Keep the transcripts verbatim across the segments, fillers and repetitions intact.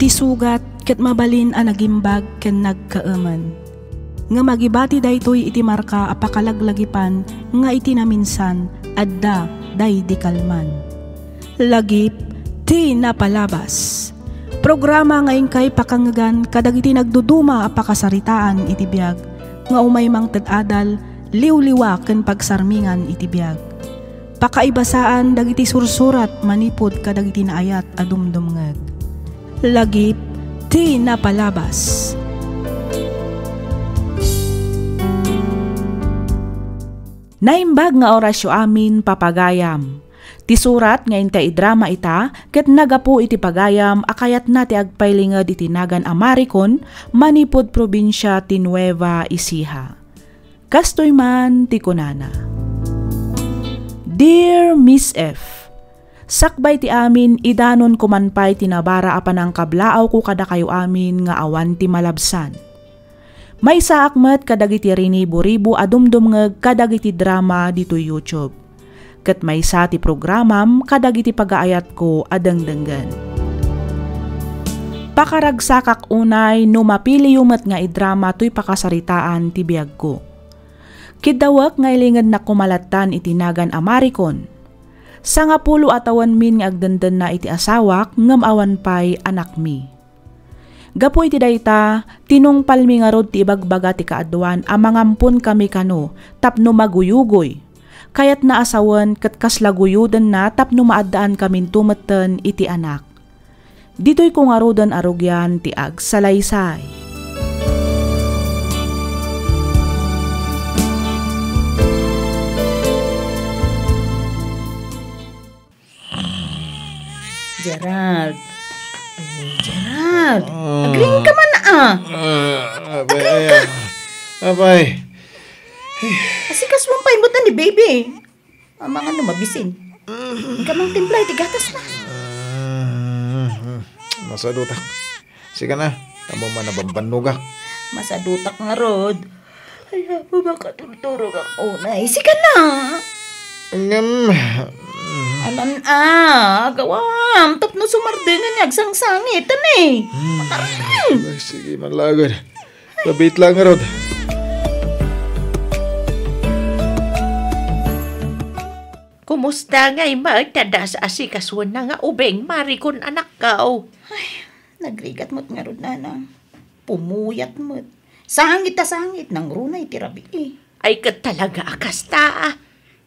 Ti sugat ket mabalin a nagimbag ken nagkaemen. Ngem agibati daytoy iti marka a pakalaglagipan nga iti naminsan, adda daydi kalman. Lagip ti napalabas. Programa nga inkay pakangngegan kadagiti nagduduma a pakasaritaan iti biag nga umay mangted adal, liwliwa ken pagsarmingan iti biag. Pakaibasaan dagiti sursurat manipud kadagiti naayat a dumdumngeg. Lagip ti napalabas. Naimbag nga orasyo amin, papagayam. Ti surat nga intay idrama ita ket nagapu iti pagayam a kayatna ti agpailinged iti nagan a Maricon manipud probinsia ti Nueva Ecija. Kastoy man ti kunana, Dear Miss F, sakbay ti amin, idanonko man pay ti nabara a panangkablaawko kadakayo amin nga awan ti malabsan. Maysaak met kadagiti rinibo-ribo a dumdumngeg kadagiti drama ditoy YouTube. Ket maysa ti programam kadagiti pagaayatko a dengdenggen. Pakaragsakak unay no mapiliyo met nga idrama toy pakasaritaan ti biagko. Kiddawek nga ilingednak koma lattan iti nagan a Maricon. Sangapulo a tawenmin nga agdendenna iti asawak ngem awan pay anakmi. Gapu iti dayta, tinungpalmi ngarud ti ibagbaga ti kaaduan a mangamponkami kano tapno maguyugoy. Kayatna a sawen ket kasla guyodenna tapno maaddaankaminto metten iti anak. Ditoyko ngaruden a rugian ti agsalaysay. Gerald. Gerald. Ah. Agring ka man, ah. Ah, abay, Agring ka. Ah, abay. Asikaso pay met ni baby. Amangan no mabisin. Inka mangtimpla iti gatas na. Ah, masadutak. Sige na, amo man a bambannogak. Masadutak ngarud. Ay, apo, makaturturog ako na. Sige na. Ngem. Alan a, agawam. Tapno sumardengen nga agsangsangit. Ano eh? Hmm. Matarang. Ay, sige man lagad. Labit lang, Rod. Kumusta ngay met, ta das asikasuenna nga ubing, Maricon, anakko? Ay, nagrigat met ngarud, nanang. Pumuyat met. Sangit a sangit, nangruna iti rabii. Ay, ket talaga a kasta, ah.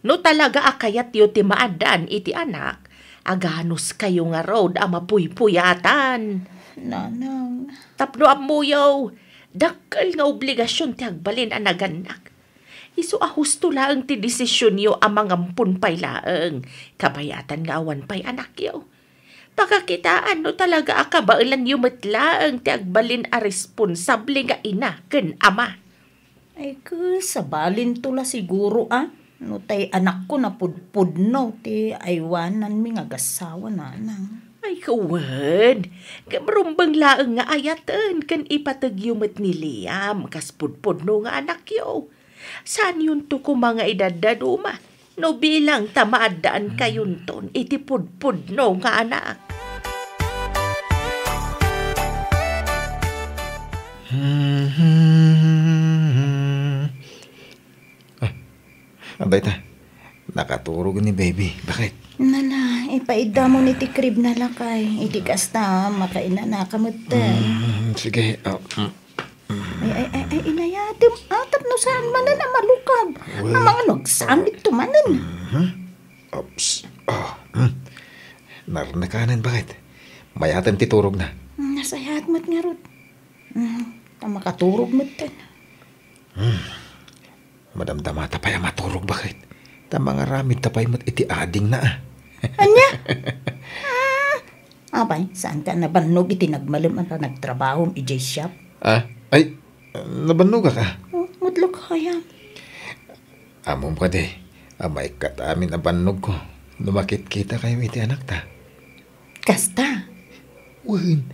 No talaga a kayatyo ti maaddaan iti anak, aganuskayo ngarud a mapuypuyatan. Nanang. Tapno ammoyo, dakkel nga obligasion ti agbalin a nagannak. Isu a husto laeng ti desisionyo a mangampon pay laeng, kabayatan nga awan pay anakyo. Pakakitaan no talaga a kabaelanyo met laeng ti agbalin a responsable nga ina ken ama. Ay, ket sabalinto la siguro, a? No tay anakko napudpudno ti aywananmi nga agassawa, nanang. Ay, wen. Ngem rumbeng laeng nga ayaten ken ipategyo met ni Liam kas pudpudno nga anakyo. Saanyonto koma nga idaddaduma no bilang ta maaddaankayon iti pudpudno nga anak. Ah, adda ita. Nakaturog ni baby. Bakit? Nala, ipaidda mo ni ti crib na lakay. Iti kasta, makainanaka metten. Mm, sige. Ah, mm. Ay, ay, ay, ay, inayatem. Atap no saan manen a malukag. Well, amangan no agsangit to manen. Mhm. Oops. Ah, hmm. Narnakanen, bakit? Mayaten ti turog na. Mm, nasayaat met ngarud. Mm, ta makaturog metten. Hmm. Madamdamata pay a maturog, bakit? Ta mangaramidta pay met iti adingna, a. Ania? Ah, apay, saanka a nabannog iti nagmalem a panagtrabahom idiay shop? Ah, ay, nabannogak, a. Oh, met lakayam. Ammom kadi, a maikkat amin a bannogko no makitkitakayo iti anakta. Kasta? Wen,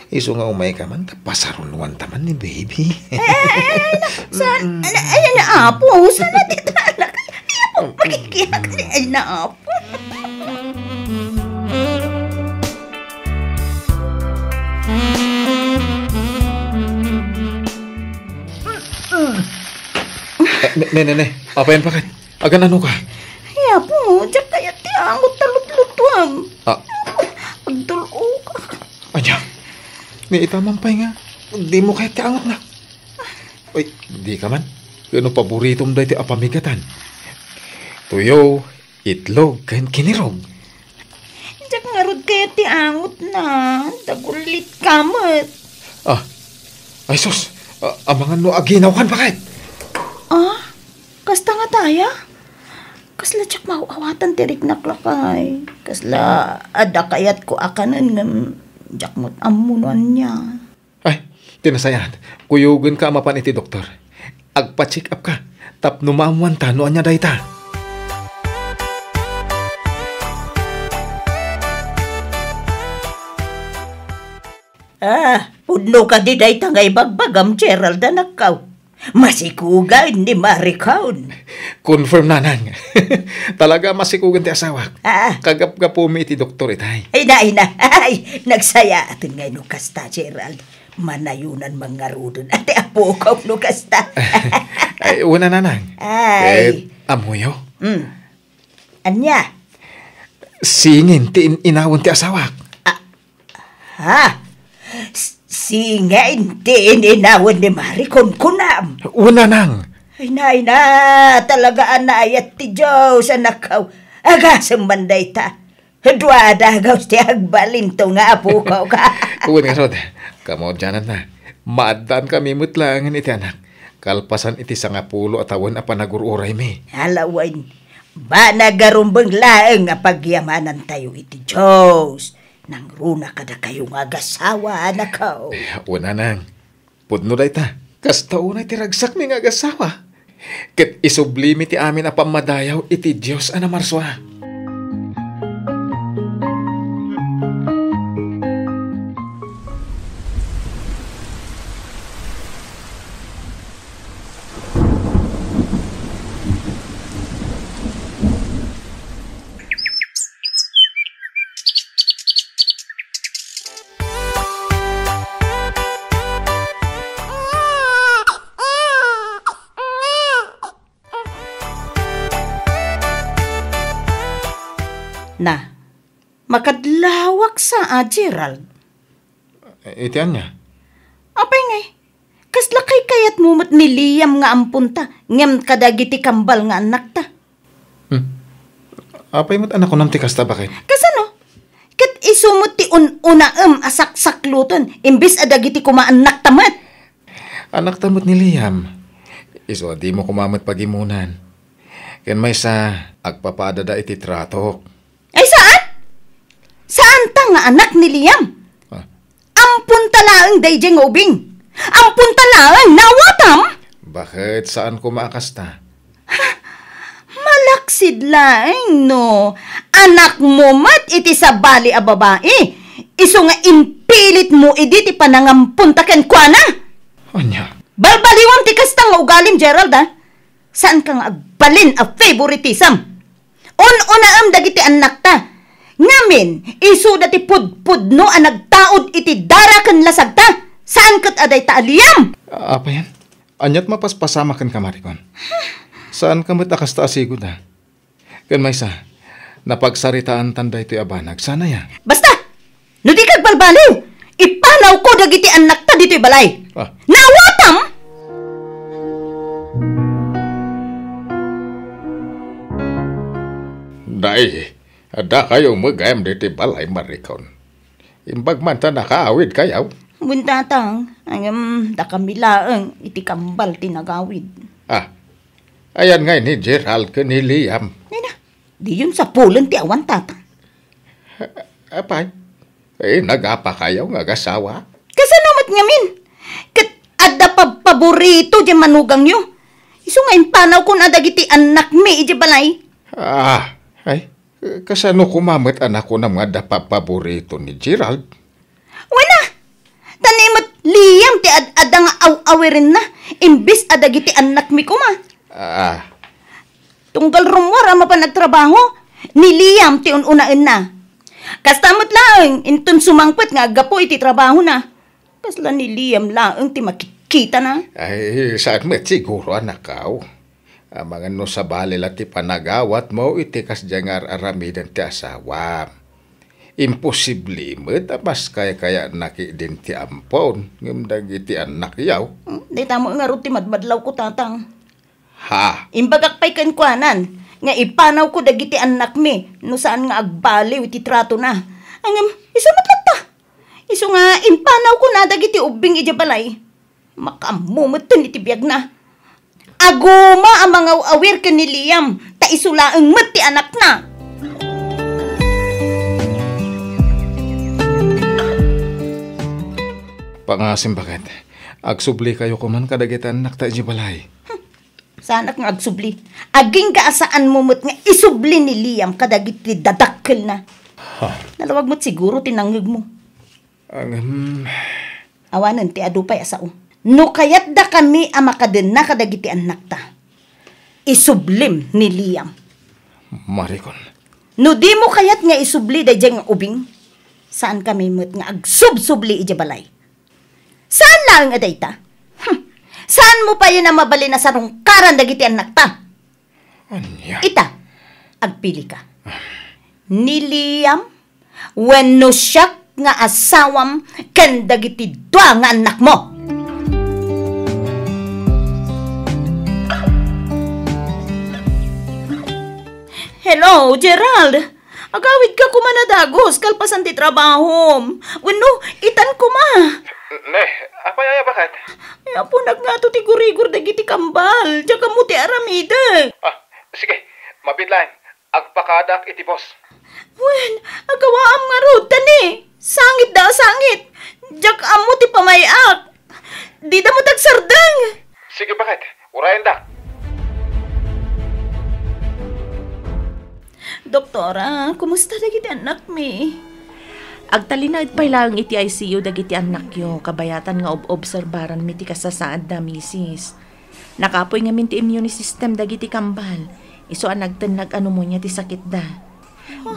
isu nga umayka man, ta pasarunoanta man ni baby. Ay, ay, ay, ay, na, saan? Mm-mm. Ala, ay, na, apo, saan na ti anak? Ay, apo, makikita ka ni, ay, na, apo. Ne, ne, ne. Apayen pa ket? Agan-ano ka? Ay, Apo, diak kayat ti angot ta lutlutuam. Ah. Agdul-ok. Ania? Ni ita man pay nga, dimo kayat ti angotna? Ay, di ka man. Kano paboritom daytoy a pamigatan? Tuyo, itlog, ken kinirog. Diak ngarud kayat ti angotna. Dagullit ka met. Ah. Ay, sus. Ah, amangan no aginaw kan, bakit? Ah? Kasta nga taya? Kasla diak maaw-awatan ti riknak lakay. Kasla adda kayatko a kanen ngem diak met ammo no ania. Ay, ti nasayaat, kuyogenka a mapan iti doktor. Agpa-check up ka, tapno maammoanta no ania dayta. Ah, pudno kadi dayta nga ibagbagam, Gerald, anakkaw? Masikugen ni Maricon. Confirm, nanang. Talaga, masikugen ti asawak. Ah. Kagapgapumi iti doktor itay. Ay na, ay na. Ay, nagsayaaten ngay no kasta, Gerald. Manayonan man ngaruden a ti apok no kasta. Ay, una, nanang. Ay. Ket, ammoyo? Hmm. Ania? Singin ti in-inawen ti asawak. Ah, ha? S-, singin ti in-inawen ni Maricon, kunam? Una, nang. Ay na, ay na, talaga a naayat ti Dios, anakkaw. Agasem man dayta. Dua dagaw ti agbalinto nga apokaw ka. Wen ngarud, kamaudiananna. Maaddankami met laengen iti anak. Kalpasan iti sangapulo a tawen a panagur-uraymi. Ala wen, banag a rumbeng laeng a pagyamanantayo iti Dios. Nangruna kadakayo nga agasawa, anakkaw. Wen, nanang. Pudno dayta. Kasta unay ti ragsakmi nga agasawa. Ket isublimi ti amin a pammadayaw iti Dios a namarsua. Na, makadlawak sa a, Gerald. Iti ania? Apay ngay, kasla kaykayatmo met ni Liam nga amponta, ngem kadagiti kambal nga annakta? Hmm. Apay met a nakunam ti kasta, bakit? Kasano? Ket isu met ti un-unaem a saksakloten, imbes a dagiti koma annakta met. Annakta met ni Liam. Isu a dimo koma met pagimunan. Ken maysa, agpapadada iti tratok. Ay, saan? Saanta nga anak ni Liam? Ah. Amponta laeng daydiay nga ubing. Amponta laeng, naawatam? Bakit saan koma a kasta? Ha? Malaksid laeng no anakmo met iti sabali a babai. Isu nga impilitmo idi ti panangamponta kenkuana. Ania? Balbaliwam ti kasta nga ugalim, Gerald, a. Saanka nga agbalin a favoritism. Un-unaem dagiti annakta. Ngamin, isuda ti pudpudno a nagtaud iti dara ken lasagta. Saan ket a dayta a Liam? Apayen? Aniat mapaspasama kenka, Maricon? Saanka met a kasta a sigud, a. Ken maysa, napagsaritaantan daytoy a banag, saan aya? Basta! No di ka agbalbaliw, ipanawko dagiti annakta ditoy balay. Ah. Naawatam? Nay, dakayo met gayam ditoy balay, Maricon. Imbag man ta nakaawidkayo. Wen, tatang, ngem dakami laeng iti kambal ti nagawid. Ah, ayan ngay ni Gerald ken ni Liam. Nina, diyon sapulen ti awan, tatang. Apay, eh, nagapakayo nga agasawa? Kasano met ngamin? Ket adda pabpaborito diay manugangyo. Isu nga impanawkon a dagiti annakmi idiay balay. Ah, ay, kasano koma met a nakunam nga adda pabpaborito ni Gerald? Wen a, ta ni met Liam ti ad-adda nga aw-awirenna, imbes a dagiti annakmi koma. Ah. Tunggal rummuar a mapan agtrabaho, ni Liam ti un-unaenna. Kasta met laeng, inton sumangpet nga aggapu iti trabahona. Kasla ni Liam laeng ti makitkitana. Ay, saan met siguro, anakkaw. Amangan no sabali la ti panagawatmo iti kasdiay nga ar-aramiden ti asawam. Imposible met a mas kaykayanak idin ti ampon ngem dagiti annakyaw. Hmm, dayta met ngarud ti madmadlawko, Tatang. Ha? Imbagak pay kenkuanan nga ipanawko dagiti annakmi no saan nga agbaliw iti tratona. Ngem, isu met latta. Isu nga impanawkona dagiti ubbing idiay balay. Makaammo metten iti biagna. Aguma a mangaw-awir ken ni Liam, ta isu laeng met ti anakna. Pangasim, baket. Agsublikayo koman kadagiti annakta idiay balay. Saanak nga agsubli. Agingga a saanmo met nga isubli ni Liam kadagiti dadakkelna. Ha? Nalawag met siguro ti nangngegmo. Ngem, awanen ti adu pay a sao. No kayatdakami a makadenna kadagiti annakta, isublim ni Liam. Marikon. No dimo kayat nga isubli daydiay nga ubing, saankami met nga agsubsubli idiay balay. Saan laeng a dayta? Hmm. Saanmo payen a mabalin a sarungkaran dagiti annakta? Ania? Ita, agpilika. Ni Liam wenno siak nga asawam ken dagiti dua nga annakmo. Hello, Gerald! Agawidka koma a dagus kalpasan ti trabahom. Wenno, itan koma. Ne, apay aya, baket? Ay, apunak ngato ti gurigor dagiti kambal. Diak ammo ti aramidek. Ah, sige, mabiit laeng. Agpakaadak iti boss. Wen, agawaam ngarud, ta ni. Sangit da, sangit. Diak ammo ti pamay-ak. Dida met agsardeng. Sige, baket. Urayendak. Doktora, kumusta dagiti annakmi? Agtalinaed pay laeng iti I C U dagiti annakyo, kabayatan nga ob-obserbaranmi ti kasasaadda, misis. Nakapuy ngamin ti immune system dagiti kambal, isu a nagtennag a pneumonia ti sakitda.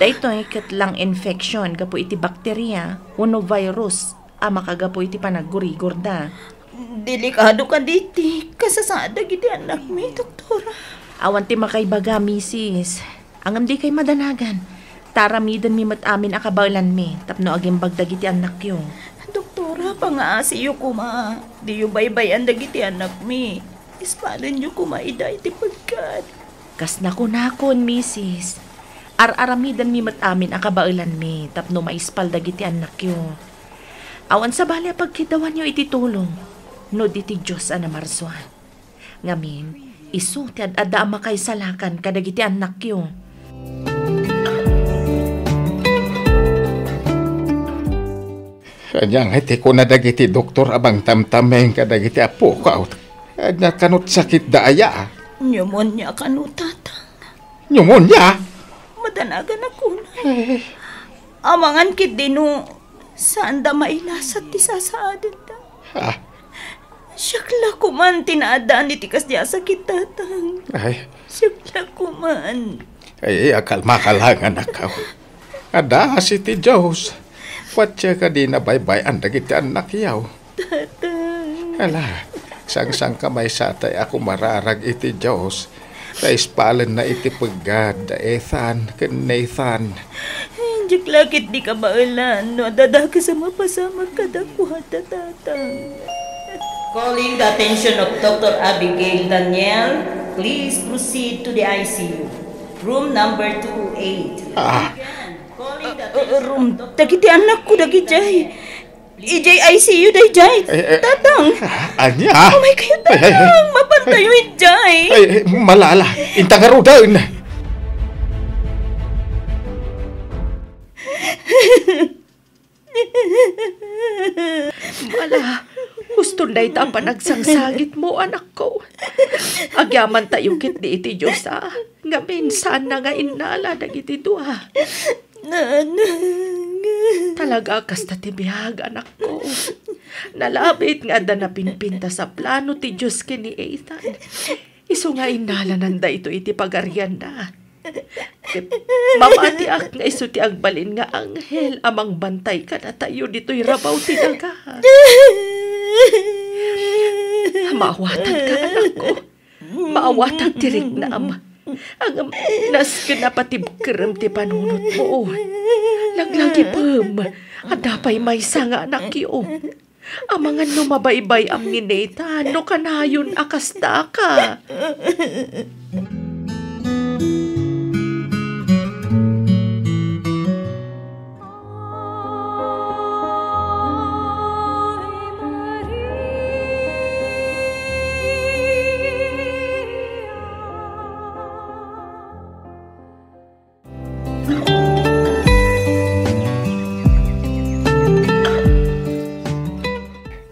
Daytoy ket lung infection gapu iti bakteria wenno virus a makagapu iti panaggurigorda. Delikado kadi ti kasasaad dagiti annakmi, doktora. Awan ti makaibaga, misis. Ngem dikay madanagan. Ta aramidenmi met amin a kabaelanmi tapno agimbag dagiti annakyo. Doktora, pangaasiyo koma. Diyo baybay-an dagiti annakmi. Ispalenyo koma ida iti peggad. Kas nakunakon, misis, ar-aramidenmi met amin a kabaelanmi tapno maispal dagiti annakyo. Awan sabali a pagkiddawanyo iti tulong no di ti Dios a namarsua. Ngamin, isu ti ad-adda a makaisalakan kadagiti annakyo. Ania ngay ti kuna dagiti doktor a mangtamtameng kadagiti apok? Ania kano ti sakitda aya? Pneumonia kano, Tatang. Pneumonia? Madanagan a kuna. Eh. Amangan ketdi no saanda mailasat ti sasaadenda. Ah. Siak la koman ti naaddaan iti kasdi a sakit, Tatang. Ay. Siak la koman. Ay, akalmaka laeng, anakko. Adda asi ti Dios. Patse kadi nabaybay-an dagiti annakyo. Tatang. Ala, sangsangkamaysatay a kumararag iti Dios. Ta ispalenna iti peggad da Ethan ken Nathan. Diak la ketdi kabaelan no adda dakes a mapasamak kadakuada, Tatang. Calling the attention of Doctor Abigail Daniel, please proceed to the I C U. Room number two oh eight. Ah. Calling the attention of Doctor Abigail Daniel. Room dagiti annakko dagidiay. Idiay I C U daydiay, Tatang. Ania? Umay kayo, Tatang. Mapantayo idiay. Ay, ay, malala. Inta ngaruden. Mala, huston dayta a panagsangsangitmo, anakko. Agyamantayo ketdi iti Dios, a. Ngamin, saanna nga innala dagiti dua. Nanang. Talaga, kasta ti biag, anakko. Nalabit nga adda napinpintas a plano ti Dios ken ni Ethan. Isu nga innalanan daytoy iti pagarianna. Ket mamatiak nga isu ti agbalin nga anghel a mangbantay kadatayo ditoy rabaw ti daga. Maawatanka, anakko. Maawatak ti riknam. Ngem nasken a patibkerem ti panunotmo. Laglagipem, adda pay maysa nga anakyo. Amangan no mabaybay-am ni Nathan no kanayon a kastaka.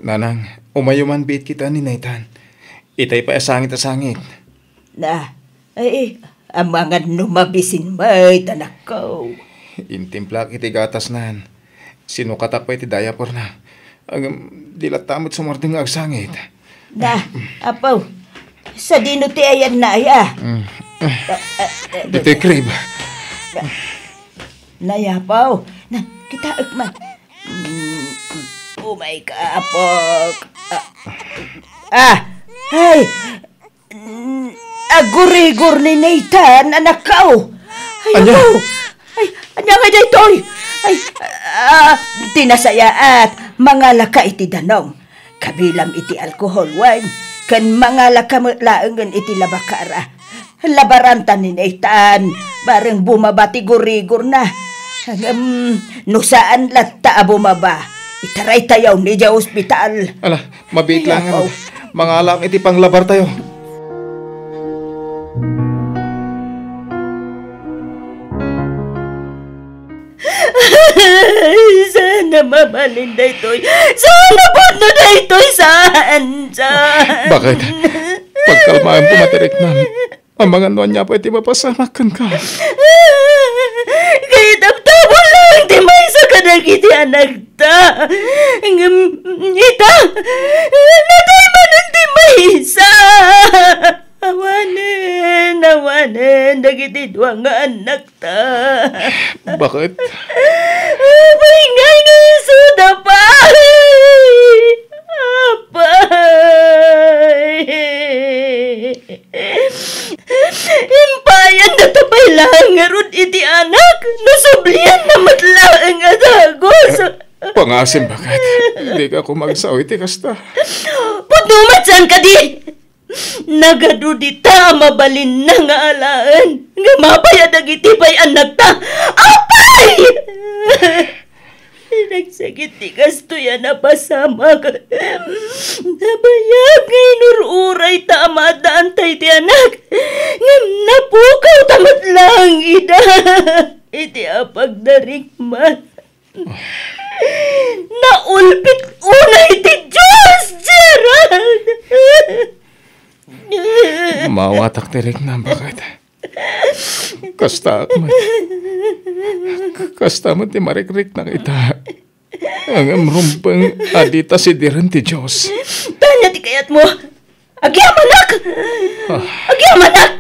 Nanang, umayo man biit kita ni Nathan. Itay pay a sangit a sangit. Na, ay, amangan no mabisin met, anakko. Intimplak iti gatasnan. Sinukatak pay ti diaperna. Ngem, di latta met sumardeng nga agsangit. Na, apo, sadino ti ayanna, aya? Mm. Ah, ah, ah, Ditoy crib. Na, aya, apo. Na, kitaek man. Mm, oh my God, apo. Ah, ah, ay! Mm, agurigor ni Nathan, anakko. Ay, ania? Apo. Ay, ania ngay daytoy? Ay, ah, di nasayaat. Mangalaka iti danum. Kabilam iti alcohol wine. Ken mangalaka met laengen iti labakara. Labaranta ni Nathan. Bareng bumaba ti gurigorna. Ngem, no saan latta a bumaba, itaraytayo idiay ospital. Ala, mabiit laeng. Mangalaak iti panglabartayo. Saan a mabalin daytoy? Saan a pudno daytoy? Saan? Saan? Bakit? Pagkalmaem koma ti riknam. Amangan no ania pay ti mapasamak kenka. Kaitam tabon laeng ti maysa kadagiti anakta. Ngem ita, natay manen ti maysa. Awanen, awanen dagiti dua nga annakta. Bakit? Apay ngay nga isuda pay? Apay. Impayan data pay laeng ngarud iti anak, no sublianna met laeng a dagus. Pangasim, bakit? Dika koma agsao iti kasta. Pudno met saan kadi? Nagadu dita a mabalinna nga alaen, nga mapay a dagiti pay annakta. Apay! Nagsakit ti kastoy a napasamak. Nabayag nga inur-urayta a maaddaan tay ti anak. Ngem napukawta met laeng ida iti apagdarikman. Naulpit unay ti Dios, Gerald! Maawatak ti riknam, bakit? Kastaak met. Kasta met ti marikriknak ita. Ngem rumbeng a dita sidiren ti Dios. Ania ti kayatmo? Agyamanak! Ah. Agyamanak!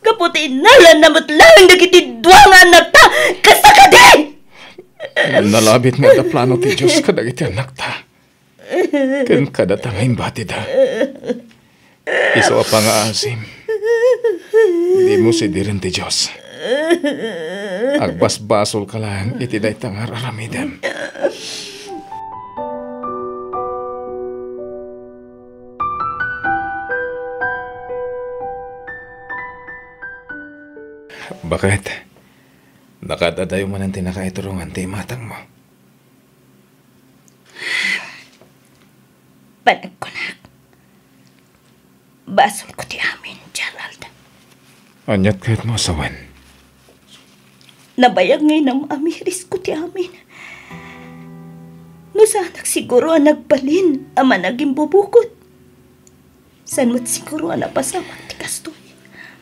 Gapu ti innalanna met laeng dagiti dua nga annakta! Kasta kadi! Nalabit nga adda plano ti Dios kadagiti annakta. Ken kadata nga imbatida. Isu a pangaasim. Dimo sidiren ti Dios. Agbasbasolka laeng iti dayta nga ar-aramidem. Bakit? Nakaad-adayo manen ti nakaiturongan ti imatangmo? Panagkunak, basolko ti amin, Gerald. Ania't kayatmo a sawen? Nabayag nga inam-amirisko ti amin. No saanak siguro a nagbalin a managimbubukod, saan met siguro a napasamak ti kastoy.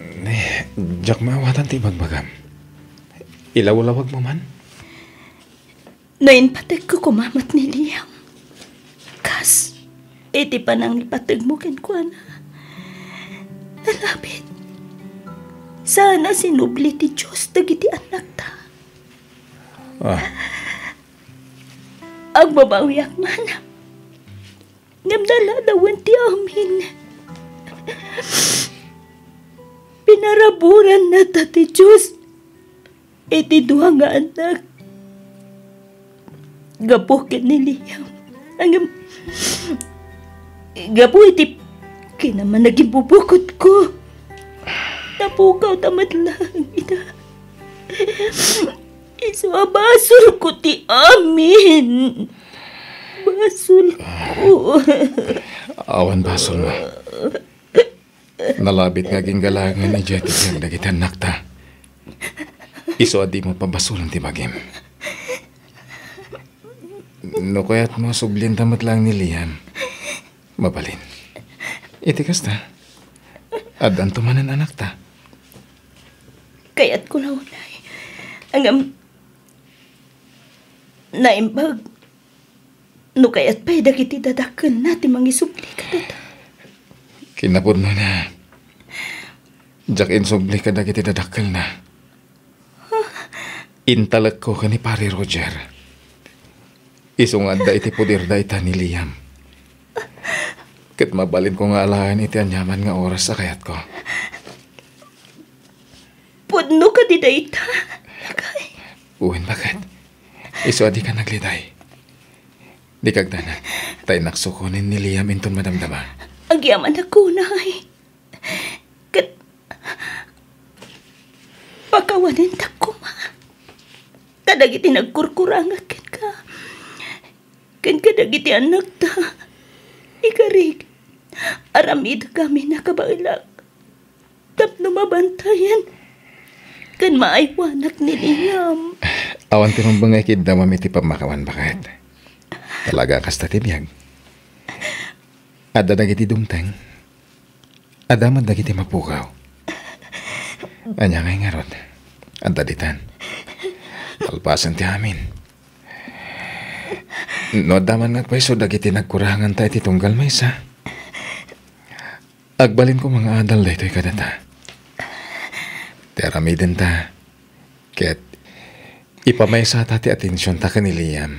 Eh, diak maawatan ti ibagbagam. Ilawlawagmo man? No impategko koma met ni Liam, kas iti panangipategmo kenkuana, nalabit, saan a sinubli ti Dios dagiti annakta. Ah. Agbabawiak man. Ngem naladawen ti amin. Inaraburanna ta ti Dios iti dua nga anak. Gapu ken ni Liam. Ngem, gapu iti kinamanagimbubukotko, napukawta met laeng ida. Isu a basolko ti amin. Basolko. Awan basolmo. Nalabit nga agingalangen idiay ti biag dagiti annakta. Isu a dimo pabasolen ti bagim. No kayatmo, sublienta met laeng ni Liam. Mabalin. Iti kasta, addanto manen anakta. Kayatko la unay. Ngem, naimbag no kayat pay dagiti dadakkelna ti mangisubli kadata. Kinapudnona, diak insubli kadagiti dadakkelna. Intalekko ken ni Pari Roger. Isu nga adda iti poderda ita ni Liam. Ket mabalinko nga alaen iti aniaman nga oras a kayatko. Pudno kadi dayta, lakay? Wen, baket. Isu a dika nagliday. Dika agdanag, ta innak sukonen ni Liam inton madamdama. Agyamanak unay. Ket pakawanentak koma kadagiti nagkurkurangak kenka, ken kadagiti annakta. Ikarik, aramidek amin a kabaelak tapno mabantayan ken maaywanak ni Liam. Awan ti rumbeng nga ikiddawam iti pammakawan, baket. Talaga kasta ti biag. Adda dagiti dumteng. Adda met dagiti mapukaw. Ania ngay ngarud? Adda ditan. Kalpasen ti amin. No adda man nga agpayso dagiti nagkuranganta iti tunggal maysa, agbalinko nga adal daytoy kadata. Ti aramidenta, ket ipamaysata ti atensionta ken ni Liam.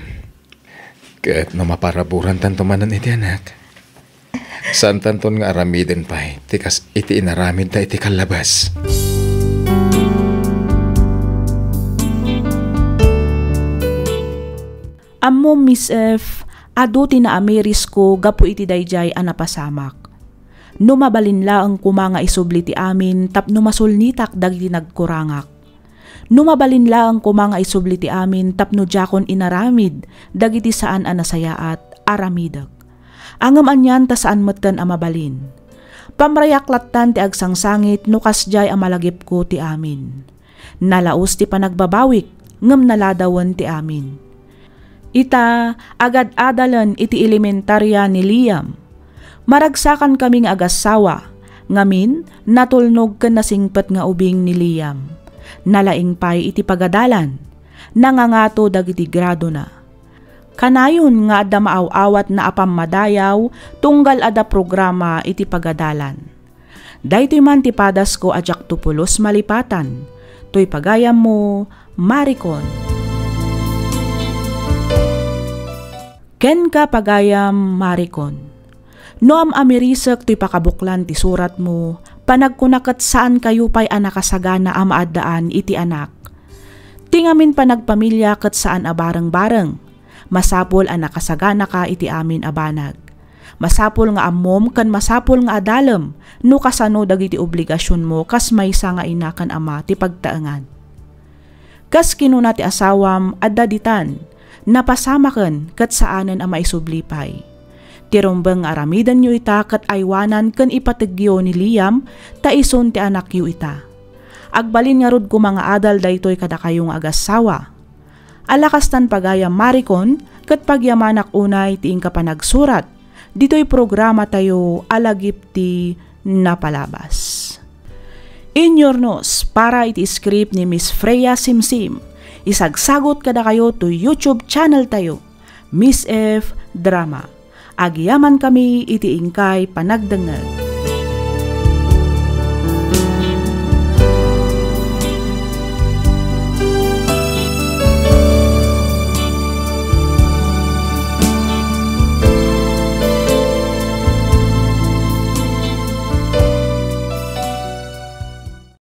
Ket no maparaburantanto manen iti anak, saantanton nga aramiden pay ti kas iti inaramidta iti kallabas. Ammom, Miss F, adu ti naamirisko gapu iti daydiay a napasamak. No mabalin laeng koma nga isubli ti amin tapno masulnitak dagiti nagkurangak. No mabalin laeng koma nga isubli ti amin tapno diakon inaramid dagiti saan a nasayaat, aramidek. Ngem anian ta saan metten a mabalin. Pamrayak lattan ti agsangsangit no kasdiay a malagipko ti amin. Nalaus ti panagbabawik, ngem naladawen ti amin. Ita, agad-adalen iti elementaria ni Liam. Maragsakankami nga agassawa, ngamin, natulnog ken nasingpet nga ubing ni Liam. Nalaing pay iti pagadalan. Nangangato dagiti gradona. Kanayon nga adda maaw-awatna a pammadayaw tunggal adda programa iti pagadalan. Daytoy man ti padasko a diakto pulos malipatan. Toy pagayammo, Maricon. Kenka, pagayam Maricon. No am-amirisek toy pakabuklan ti suratmo, panagkuna ket saankayo pay a nakasagana a maaddaan iti anak. Ti ngamin panagpamilia ket saan a bareng-bareng. Masapul a nakasaganaka iti amin a banag. Masapul nga ammom ken masapul nga adalem no kasano dagiti obligasionmo kas maysa nga ina ken ama ti pagtaengan. Kas kinuna ti asawam, adda ditan, napasamaken ket saanen a maisubli pay. Ti rumbeng nga aramidenyo ita ket aywanan ken ipategyo ni Liam ta isun ti anakyo ita. Agbalin ngarud koma nga adal daytoy kadakayo nga agassawa. Ala kastan, pagayam Maricon, ket pagyamanak unay ti inka panagsurat ditoy programatayo a Lagip ti Napalabas. Inyurnos para iti script ni Miss Freya Simsim. Isagsagot kadakayo to YouTube channel tayo, Miss F Drama. Agyamankami iti inkay panagdengngeg.